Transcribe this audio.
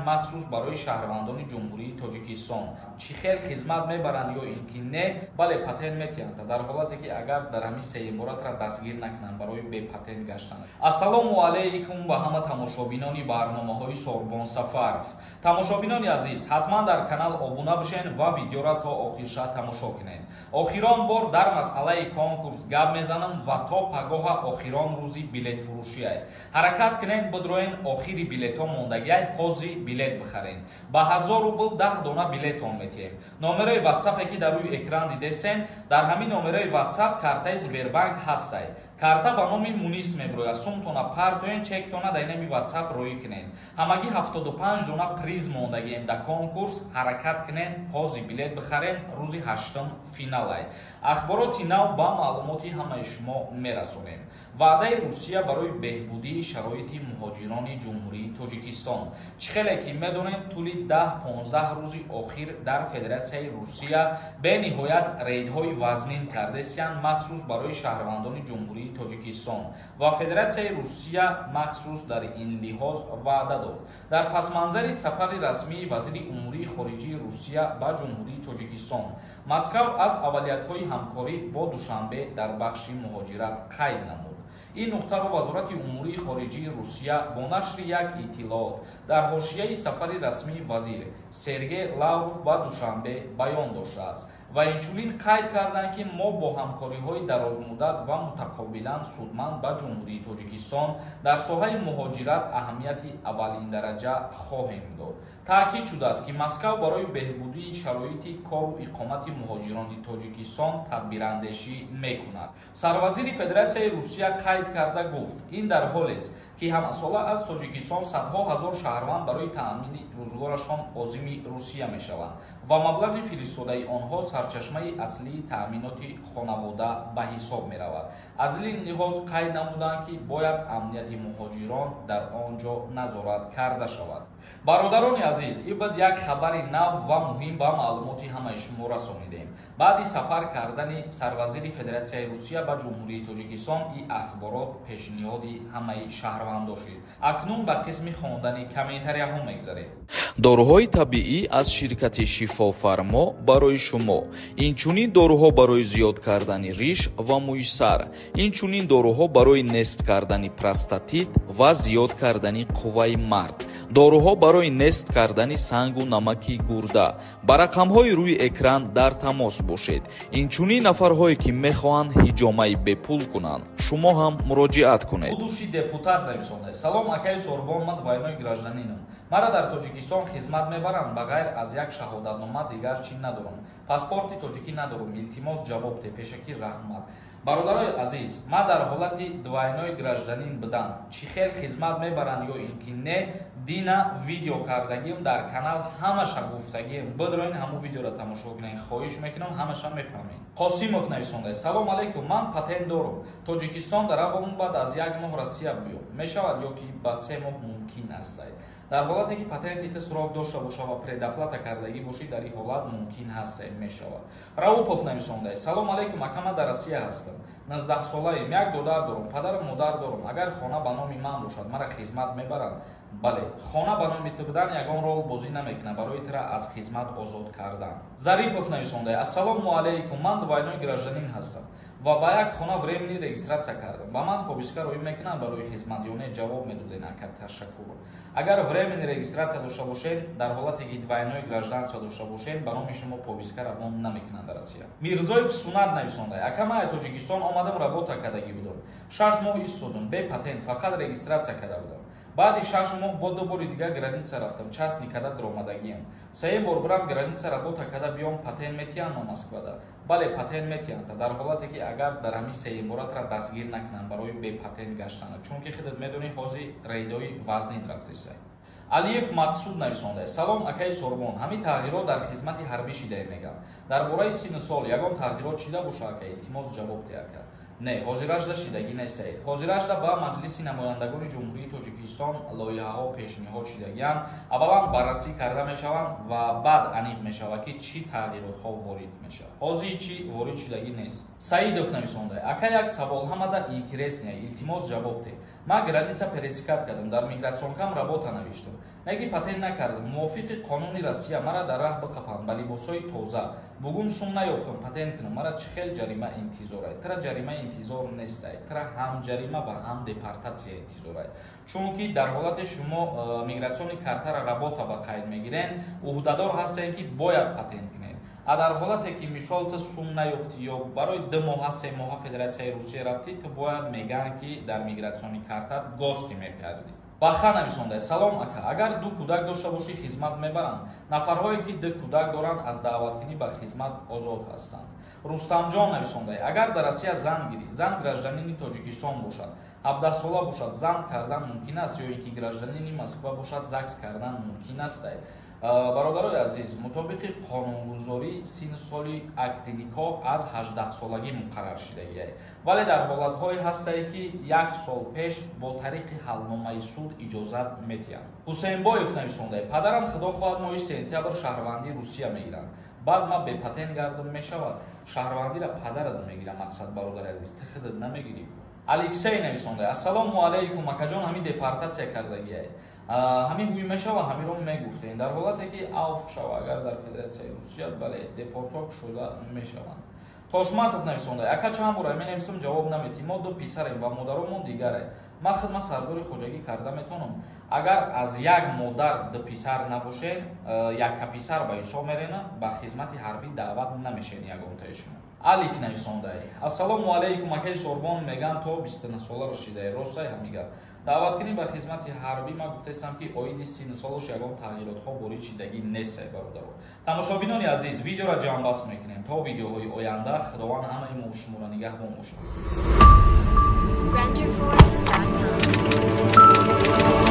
махсус барои шаҳрвандони Ҷумҳурии Тоҷикистон. Чӣ хел хизмат мебаранд ё ин ки не? Бале, патент метиҳанд, дар ҳолате ки агар дар ҳамин сеюмбора тра дастгир накунанд барои бепатент гаштан. Ассалому алайкум ба ҳама тамошобинони барномаҳои Сорбон Сафаров. Тамошобинони азиз, ҳатман дар канал обуна бошед ва видеоро то охирша тамошо кунед. Охирон бор дар масъалаи конкурс гап мезанам ва то пагоҳа охирон рӯзи билетфурӯшиай. Ҳаракат кунед, бидроен, охири билетҳо мондагиай, ҳози билет бихарен. Ба 1000 рубл 10 дона билетон метиҳем. Номерои ватсапе ки дар рӯи экран дидесен, дар ҳамин номерои ватсап картаи Сбербанк ҳастай. Карта ба номи Мунис меброяд. Сумтона партоен, чектона дар инами ватсап роӣ кунед. Ҳамагӣ 75 дона приз мондагием дар конкурс. Ҳаракат кунед, ҳози билет бихарен, рӯзи 8 финалай. Ахбороти нав ба маълумоти ҳамаи шумо мерасонем. Ваъдаи Русия барои беҳбудии шароити муҳоҷирони Ҷумҳурии Тоҷикистон. Чӣ хеле ки медонем, тӯли 10-15 рӯзи охир дар Федератсияи Русия бениҳоят рейдҳои вазнин кардесиянд махсус барои шаҳрвандони Ҷумҳурии Тоҷикистон ва Федератсияи Русия махсус дар ин лиҳоз ваъда дод. Дар пасманзари сафари расмии вазири умурии хориҷии Русия ба Ҷумҳурии Тоҷикистон, Москав аз аввалиятҳои ҳамкорӣ бо Душанбе дар бахши муҳоҷират қайд намуд. Ин нуқтаро Вазорати умурии хориҷии Русия бо нашри як иттилоот дар ҳошияи сафари расмии вазир Сергей Лавров ба Душанбе баён доштааст ва инчунин қайд карданд, ки мо бо ҳамкориҳои дарозмуддат ва мутақобилан судманд ба Ҷумҳурии Тоҷикистон дар соҳаи муҳоҷират аҳамияти аввалиндараҷа хоҳем дод. Таъкид шудааст, ки Москав барои беҳбудии шароити кору иқомати муҳоҷирони Тоҷикистон тадбирандешӣ мекунад. Сарвазири Федератсияи Русия қайд карда гуфт, ин дар ҳолест, ки ҳамасола аз Тоҷикистон садҳо ҳазор шаҳрванд барои таъмини рӯзгорашон озими Русия мешаванд ва маблағи фиристодаи онҳо сарчашмаи аслии таъминоти хонавода ба ҳисоб меравад. Аз ин лиҳоз қайд намуданд, ки бояд амнияти муҳоҷирон дар он ҷо назорат карда шавад. Бародарони азиз, ин буд як хабари нав ва муҳим ба маълумоти ҳамаи шумо расонидем. Баъди сафар кардани сарвазири Федератсияи Русия ба Ҷумҳурии Тоҷикистон ин ахборот пешниҳоди ҳамаи шаҳрвандо шид. Акнун ба қисми хондани комментарияҳо мегзарем. Доруҳои табиӣ аз ширкати Шифофармо барои шумо. Инчунин доруҳо барои зиёд кардани риш ва мӯи сар, инчунин доруҳо барои нест кардани простатит ва зиёд кардани қувваи мард, доруҳо барои нест кардани сангу намаки гурда. Ба рақамҳои рӯи экран дар тамос бошед. Инчунин нафарҳое ки мехоҳанд ҳиҷомаи бепул кунанд, шумо ҳам муроҷиат кунед. Будущий депутат нависонда: Салом, акаи Сорбон, ман двойной гражданином. Мара дар Тоҷикистон хизмат мебарам, ба ғайр аз як шаҳодатнома дигар чӣ надорам. Паспорти тоҷикӣ надорам. Илтимос, ҷавоб те, пешакӣ раҳмат. Бародарои азиз, ман дар ҳолати двойной гражданин будам, чӣ хел хизмат мебаранд ё ин ки не, дина видео кардагиам дар канал, ҳамаша гуфтагиам. Бидроин, ҳамун видеоро тамошо кунед, хоҳиш мекунам, ҳамаша мефаҳмед. Қосимов нависонда: Салом алайкум, ман патент дорам. Тоҷикистон даравам, баъд аз як моҳ Россия биём. Мешавад ё ки ба 3 моҳ мумкин аст? Дар ҳолате ки патенти ту срок дошта боша ва предоплата кардагӣ бошӣ, дар ин ҳолат мумкин ҳаст, мешавад. Раупов нависонда: Салом алайкум, ака, ман дар Россия ҳастам. 19 солаем, як додар дорам, падару модар дорам. Агар хона ба номи ман бошад, мара хизмат мебаранд? Бале, хона ба номи ту будан ягон рол бозӣ намекунад барои тура аз хизмат озод кардан. Зарипов нависонда: Ассалому алайкум, ман двойной гражданин ҳастам ва ба як хона временный регистрация кардам. Ба ман повестка роӣ мекунанд барои хизмат ё не? Ҷавоб медоден, ака, ташаккур. Агар временный регистрация дошта бошед, дар ҳолате ки двойной гражданство дошта бошед, ба номи шумо повестка равон намекунанд дар Россия. Мирзоев Сунат нависонда: Ака, ман аз Тоҷикистон омадам, работа кардагӣ будам. 6 моҳ истодам, бе патент, фақат регистрация карда будам. Баъди 6 моҳ бо ду бори дигар граница рафтам, частный када даромадагиам. Сеюм бор бирам граница, работа када биём, патент метиҳанд ма Москвада? Бале, патент метиҳанд, дар ҳолате ки агар дар ҳамин сеюм бора тура дастгир накунанд барои бепатент гаштан, чунки худат медонӣ, ҳозир рейдҳои вазнин рафтесай. Алиев Мақсуд нависонда: Салом, акаи Сорбон, ҳамин тағйирот дар хизмати ҳарбӣ шидае мегам. Дар бораи синну сол ягон тағйирот шида боша, ака, илтимос, ҷавоб те, ака. Не, ҳозиражда шидагӣ нестаед. Ҳозиражда ба Маҷлиси намояндагони Ҷумҳурии Тоҷикистон лоиҳаҳо пешниҳод шидагианд, аввалан баррасӣ карда мешаванд ва баъд аниқ мешавад, ки чӣ тағйиротҳо ворид мешавад. Ҳозир чӣ ворид шудагӣ нест. Саидов нависонда: Ака, як савол, ҳамада интересный, илтимос, ҷавоб те. Ман граница пересекать кардам, дар миграционка м работа навиштам, неки патент накардам. Мувофиқи қонуни Россия мара дар раҳ биқапанд, ба либосҳои тоза бугун сум наёфтам патент кунам, мара чӣ хел ҷарима интизорай? Тра ҷарима интизор нестай, тра ҳам ҷарима ва ҳам депортатсия интизорай, чунки дар ҳолате шумо миграционный картара работа ба қайд мегирен, ӯҳдадор ҳастем, ки бояд патент кунед. А дар ҳолате ки, мисол, ту сум наёфтӣ ё барои 2 моҳа, 3 моҳа Федератсияи Русия рафтӣ, ту бояд мегӯянд, ки дар миграционный картат гости мекардӣ. Баха нависонда: «Салом, ака, агар ду кӯдак дошта бошӣ, хизмат мебаранд?» Нафарҳое, ки ду кӯдак доранд, аз даъваткунӣ ба хизмат озод ҳастанд. Рустамҷон нависонда: «Агар дар Россия зан гирӣ, зан гражданини Тоҷикистон бошад, 17сола бошад, зан кардан мумкин аст ё ин ки гражданини Москва бошад, ЗАГС кардан мумкин аст?» Бародарои азиз, мутобиқи қонунгузорӣ синну соли акди никоҳ аз 18солагӣ муқаррар шидагиай, вале дар ҳолатҳое ҳастае, ки як сол пеш бо тариқи ҳалномаи суд иҷозат метиҳанд. Ҳусейнбоев нависонда: «Падарам, худо хоҳад, моҳи сентябр шаҳрвандии Русия мегиранд, баъд ман бепатент гардам, мешавад?» Шаҳрвандиро падарат мегирам, мақсад, бародари азиз, ту худат намегирӣ. Алексей нависонда: «Ассалому алайкум, акаҷон, ҳамин депортатсия кардагиай, ҳамин ҳуй мешава, ҳамиро мегуфтем?» Дар ҳолате ки авф шава агар дар Федератсияи Русия, бале, депорток шуда мешаванд. Тошматов нависонда: «Ака, чанд бора менависам, ҷавоб наметӣ. Мо ду писарем ва модаромон дигаре. Ман хидмат сардори хоҷагӣ карда метавонам?» Агар аз як модар ду писар набошен, якка писар ба ҳисоб мерена, ба хизмати ҳарбӣ даъват намешен ягонтаи шумо. Алик нависондай: «Ассалому алайкум, акаи Сорбон, меган, то 29 сола расидай, ростай ҳами гап? Даъваткунӣ ба хизмати ҳарбӣ, ман гуфтаистам, ки оиди синну солаш ягон тағйиротҳо ворид шидагӣ нестай. Бародаро, тамошобинони азиз, видеоро ҷамъбаст мекунем. То видеоҳои оянда Худованд ҳамаи мо шуморо нигаҳбон бошад. Renderforest.com.